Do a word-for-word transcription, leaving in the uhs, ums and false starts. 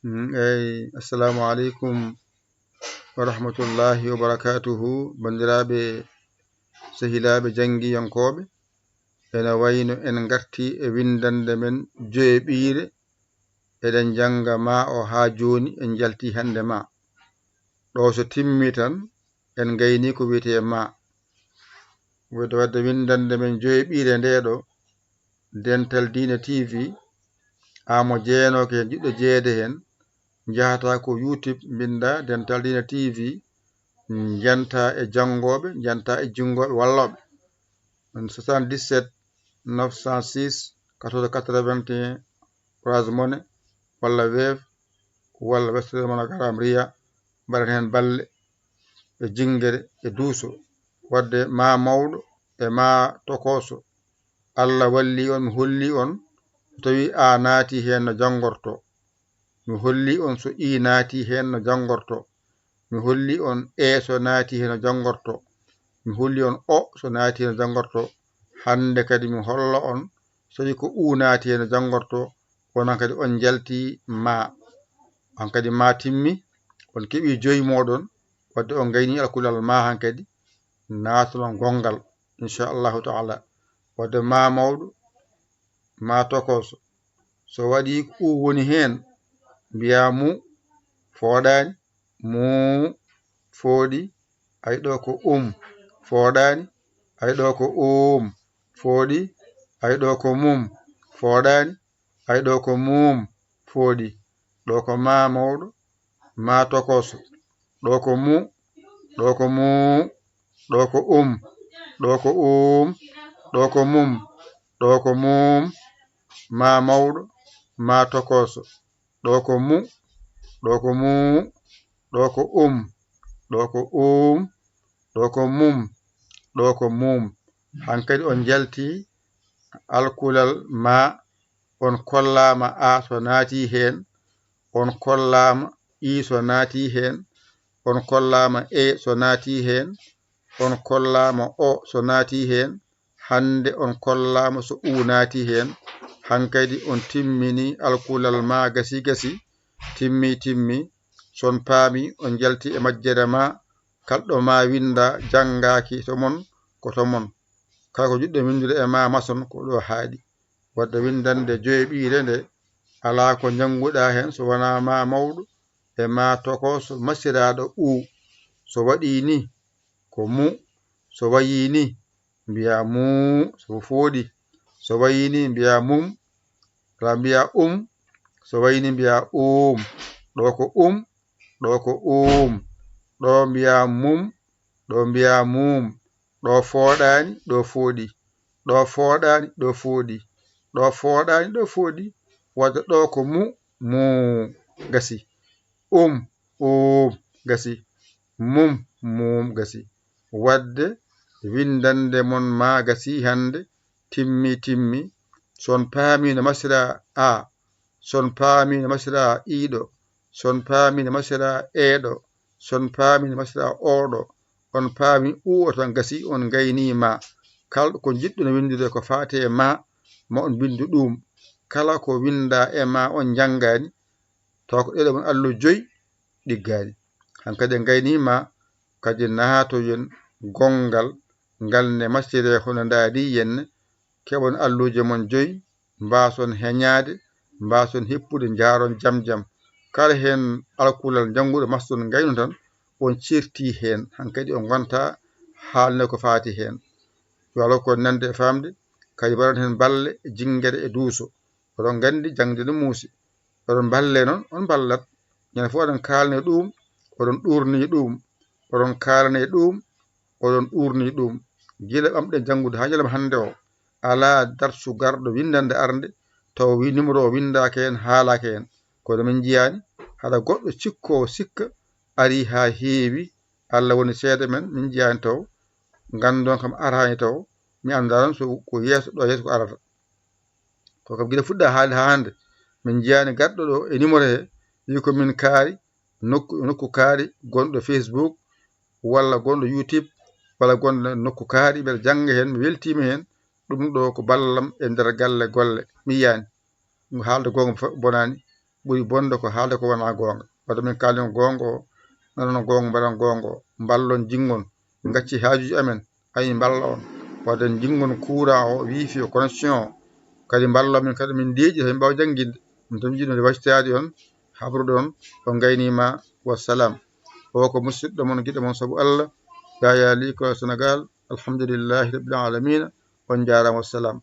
Mm, eyi, assalamu aleykum wa rahmatullahi wa barakatuhu. Banndiraaɓe, sehilaaɓe janngiyankooɓe, ene wayno en ngarti e winndannde men joyeɓiire. Eɗen njannga ma o haa jooni, en njalti hannde ma. Ɗo so timmi tan, en ngayni ko wiyetee ma. Wayde wadde winndannde men joyeɓiire nde ɗo, Dental Diine T V, amo jeenooke heen, jiɗɗo jeyeede heen, njahata ko YouTube, mbinnda Dental Diine T V, njanta e janngooɓe, njanta e jinngooɓe wallooɓe. Ɗum soixante-dix-sept neuf cent six quatorze quatre-vingt-un, Orange Money, walla Wave, walla Western MoneyGram, Ria, mbaɗen heen balle e jinngere e duuso. Wadde ma mawɗo e ma tokooso, Allah walli on, mi holli on, so tawi a naati heen no janngorto. Mi holli on so i naati heen no janngorto. Mi holli on e so naati heen no janngorto. Mi holli on o so naati heen no janngorto. Hannde kadi mi holla on, so tawi ko u naati heen no janngorto, onon kadi on njalti ma. Hankadi ma timmi, on keɓi joyi mooɗon, wadde on ngayni alkulal ma hankadi, naatonon gonngal, inchallahu taala. Wadde ma mawɗo, ma tokooso, so waɗi u woni heen, mbiya mu, fooɗaani, mu, fooɗi, ay ɗo ko um, fooɗaani, ay ɗo ko um, fooɗi, ay ɗo ko mum, fooɗaani, ay ɗo ko mum, fooɗi, ɗo ko ma mawɗo, ma tokooso, ɗo ko mu, ɗo ko mu, ɗo ko um, ɗo ko um, ɗo ko mum, ɗo ko mum, ma mawɗo, ma tokooso, ɗo ko mu, ɗo ko mu, ɗo ko um, ɗo ko um, ɗo ko mum, ɗo ko mum. Hankadi on njalti alkulal ma, on kollaama a so naati heen, on kollaama i so naati heen, on kollaama e so naati heen, on kollaama o so naati heen, hannde on kollaama so u naati heen, hankadi on timmini alkulal ma gasi gasi, timmi timmi, son paami on njalti e majjere ma, kalɗo ma winnda janngaaki to mon ko to mon. Kala ko jiɗɗo winndude e ma mason ko ɗo haaɗi. Wadde winndannde joyeɓiire nde, alaa ko njannguɗa heen so wonaa ma mawɗo e ma tokooso masiraaɗo u. So waɗi ni, ko mu, so wayi ni, mbiya muu, so fooɗi. So wayi ni, mbiya mum, ala mbiya um, so wayi ni, mbiya uum. Ɗo ko um, ɗo ko uum. Ɗo mbiya mum, ɗo mbiya muum. Ɗo fooɗaani, ɗo fooɗi. Ɗo fooɗaani, ɗo fooɗi. Ɗo fooɗaani, ɗo fooɗi. Wadde ɗo ko mu, muu, gasi. Um, uum, gasi. Mum, muum, gasi. Wadde winndannde mon ma gasi hannde, timmi, timmi. So on paami no masira a, so on paami no masira iiɗo, so on paami no masira eeɗo, so on paami no masira ooɗo, on paami u o tan gasi, on ngayni ma. Kala ko jiɗɗon winndude ko faati e ma, ma on mbinndu ɗuum. Kala ko winnda e ma on njanngaani, taw ko ɗeɗo mon allo joyi ɗiggaani. Hankadi en ngayni ma, kadi naatoyen gonngal ngal ne masire hono ndaa ni yenne, keɓon alluuje mon joyi, mbaason heñaade, mbaason hippude, njaaron jam jam. Kala heen alkulal njannguɗo maston ngayno tan, on ceerti heen, hankadi on ngonta haalne ko faati heen. Yo Allah ko nande e faamde, kadi mbaɗon heen balle, jinngere e duuso. Oɗon nganndi jaŋde no muusi. Oɗon mballe noon, on mballat. Ñande fof oɗon kaalne ɗuum, oɗon ɗuurni ɗuum, oɗon kaalne ɗuum, oɗon ɗuurni ɗuum. Gila ɓamɗen janngude haa ñalawma hannde o, alaa darsu garɗo winndannde arnde, taw wi numéro o winndaaka heen, haalaaka heen. Kono min njiyaani, haɗa goɗɗo cikkoowo sikka arii haa heewi, Allah woni seede men, min njiyaani taw, nganndon kam araani taw, mi anndaa noon so ko yeeso, ɗo yeeso ko arata. Ko kam gila fuɗɗa haali haa hannde, min njiyaani garɗo ɗo e numéro he, wi ko min kaari, nokku, nokku kaari gonɗo Facebook, walla gonɗo YouTube, walla gonɗo nokku kaari, mbeɗa jannga heen, mi weltiima heen, ɗum ɗo ko ballam e nder galle golle, mi yiyaani. Haalde goonga fo-, bonaani, ɓuri bonde ko haalde ko wonaa goonga. Wadde min kaalden goonga o, nanon goonga, mbaɗon goonga o, mballon jingon, ngacci haajuuji amen, ayi mballa on. Wadde jingon courant o, wifi o, connexion o, kadi mballon min, kadi min deeƴi, tawi min mbaawa jannginde. Ɗum tan njiɗmi waccaade on, habrude on, on ngayniima, wassalam. O ko musidɗo mon, giɗo mon sabu Allah, Yaya Ly ko Sénégal. Alhamdulillahi Rabbil Alamina. On njaaraama, wassalam.